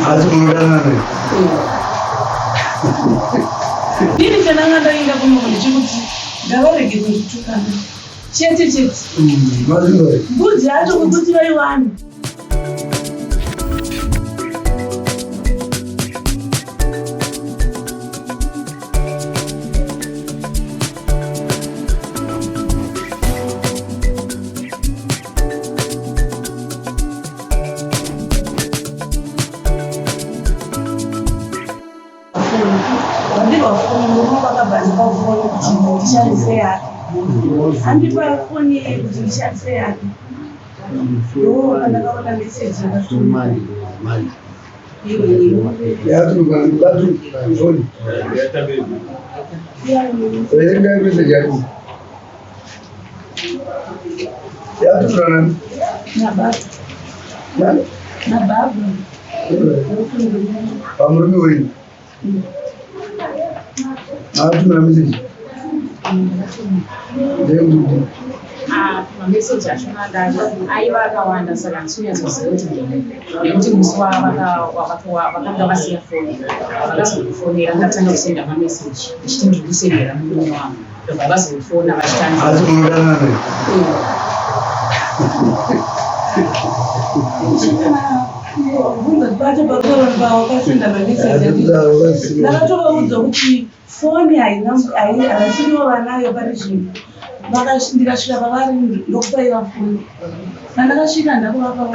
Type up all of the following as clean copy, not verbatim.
Asi munodanana naye? Ini chandanga ndainga kuno ndechekuti ngavarege kunditukana chete chete. Mbudzi yacho kwekuti vaiwane. Vandirwa foni murume vakabva andipa foni kuti ndishandise yake. Andipa foni kuti ndishandise yake. Ndoo pandakaona message yakatumwa. Verengai message yacho. Yatumwa nani? Nababa. Nani? Nababa. Pamurume wenyu. Atumira message. Ndeyekuti Ah, mameseji acho aiva akawanda saka handisi kunyatsoziva kuti ndini nekuti musi vakanga vasiya foni vakazondifonera ndatanga kusenda mameseji ndichiti ndiri kusendera murume wangu ndobva vazofona vachitanga Asi munodanana naye? Bvunza pacho pakasenda mameseji ndakatovaudza kuti foni haina havachirivo vanayo pari zvino. Ndikasvika pavari ndokupaira foni. Pandakasvika ndakuvapa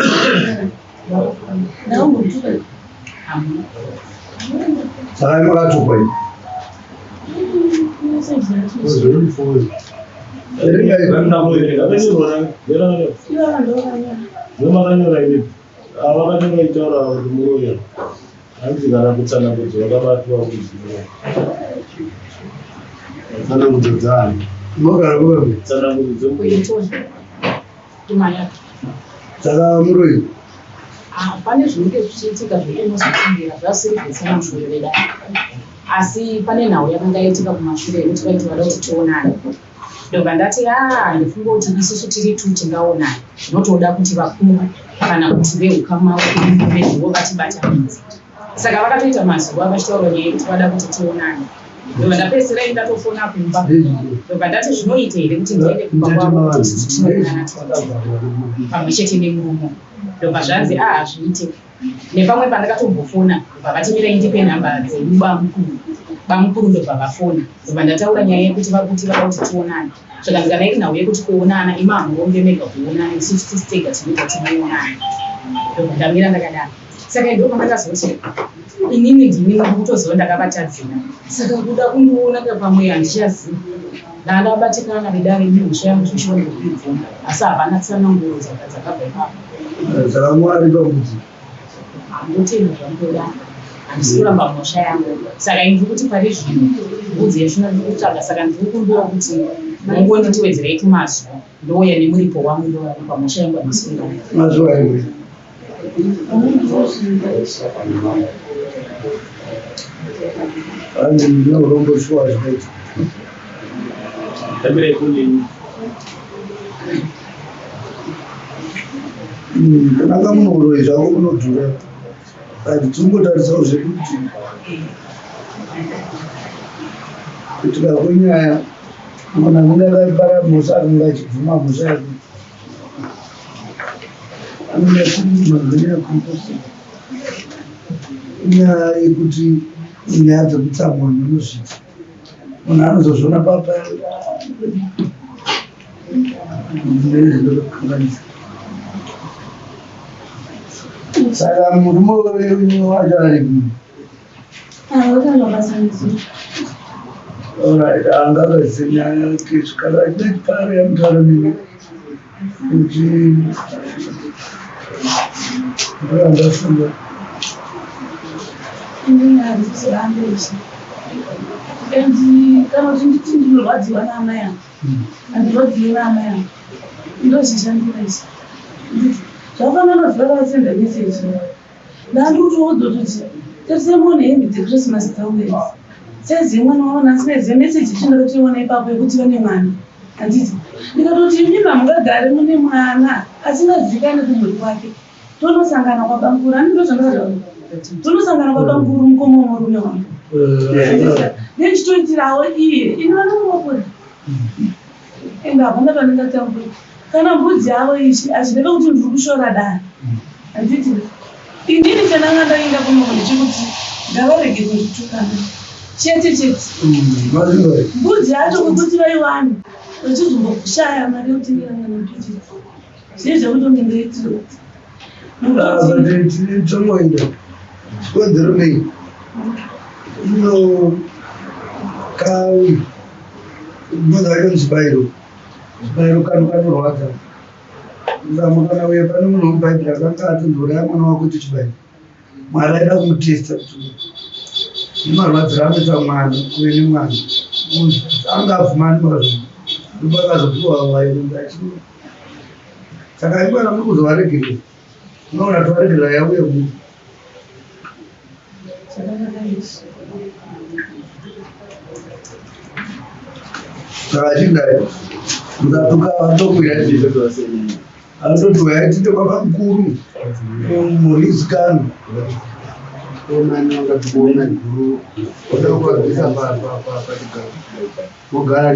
ndakambotuka. Saka makatukwa iyi. Makanyora ini avakanyora itaura kuti muroya hanzi kana kutsanangudzo vakabatwa kuziva tsanangudzo dzaani Mogara kupi? tsanangudzo dzemuroyi Saka muroyi. Ah, pane zvinenge zvichiitika zvekunozofungira zvasiri zvetsananguro veda asi pane nhau yakanga yaitika kumashure yekuti vaiti vada kuti tionane ndobva ndati a handifunge kuti isusu tiri tu tingaonane zvinotoda kuti vakuru kana kuti veukama veduvo vatibatanidze saka vakatoita mazuva vachitaura nyaya yekuti vada kuti tionane ndobva ndapedzisira ini ndatofona kumba ndobva ndati zvinoita here kuti ndiende kumba kwavo kuti isusu tinoonana tiri pamwe chete nemurume ndobva zvanzi a hazviite nepamwe pandakatombofona ndobva vati mirai ndipe nhamba dzenyu bamukuru bamukuru ndobva vafona ndobva ndataura nyaya yekuti vari kuti vada kuti tionane zvakanzi kana iri nhau yekuti kuonana imi hamuronge mega kuonana isusu tisi tega tinoita tinoonana ndobva ndamira ndakadaro saka ndo pandakazoti inini ndini kutoziva ndakavatadzira saka kuda kundiona ka pamwe handichazivi ndandabatikana vedare nemhosva yangu zveshuwa ndikuibvuma asi havana tsananguro dzakabva ipapo Saka Mwari pakuti handotenda zvamunoda handisi kuramba mhosva yangu saka ini ndiri kuti pari zvino mbudzi yachona ndiri kutsvaga saka ndiri kukumbira kuti mungonditiwedzerei tumazuva ndouya nemuripo wangu ndovaripa mhosva yangu handisi kuramba mazuva imwe. Hanzi ndine urombo shuwa zvakaita. Tambirai kuni Kunanga munhu uroyi zvako kunodhura. But tirikungotarisawo zvekuti kuitika kwenyaya munhu anenge akapara mhosva akanga achibvuma mhosva yake anoda kumhanya kuposa inyaya yekuti nyaya dzekutsamwa munozviita munhu anozozviona papa saka murume wenyu wacho ari Alright, angavaze nyaya yake zvikara pari yamutaura nini kuti ndoyandafunga And kana kuti nditi ndinorwadziwa naamai angu handirwadziwe naamai angu ndozvishandira izvi zvafanana zuva ravasenda message ndandikutoudza kuti tarisai muone hembe dzechristmas dzauya idzi saizi yemwana wavo nhasi naiziva message yacho ndakatoiona ipapo yekuti vane mwana handiti ndikatoti imimi hamungagare mune mwana asingazivikani kumhuri kwake tonosangana kwabamukuru ani ndozvandakataura. Tonosangana kwabamukuru mukoma wemurume wangu. Nechitoitirawo iye ini vanongopora. Ende hapana pandingatambura. Kana mbudzi yavo ichi hazvireve kuti ndiri kushora dare. Handiti inini chandanga ndaenda kunoko ndechekuti ngavarege kunditukana chete chete. Mbudzi yacho kwekuti vaiwane vachizombokushaya mari yekutengera mwana mapiritsi. Zvii zvekuti ndingaitire kuti Tongoenda chikonzero nei ino kauyu mbudzi yacho muchibayiro chibayiro kano kanorwadza ndamo kana uye pane munhu wemubhaibheri akanga atonzi uraya mwana wako kuti chibayiro Mwari aida kumutesta kuti nemarwadziro anoita mwana kuve nemwana anga abvumani makazvona ndopakazopiwa vairunga achii saka ikwana muri kuzovaregerera unoona tovaregerera yauye munhu saka chindai mukatuka vatokwira anototi uyai tiite baba mukuru murizikanwa oda kuvabvisa pachigaro vogara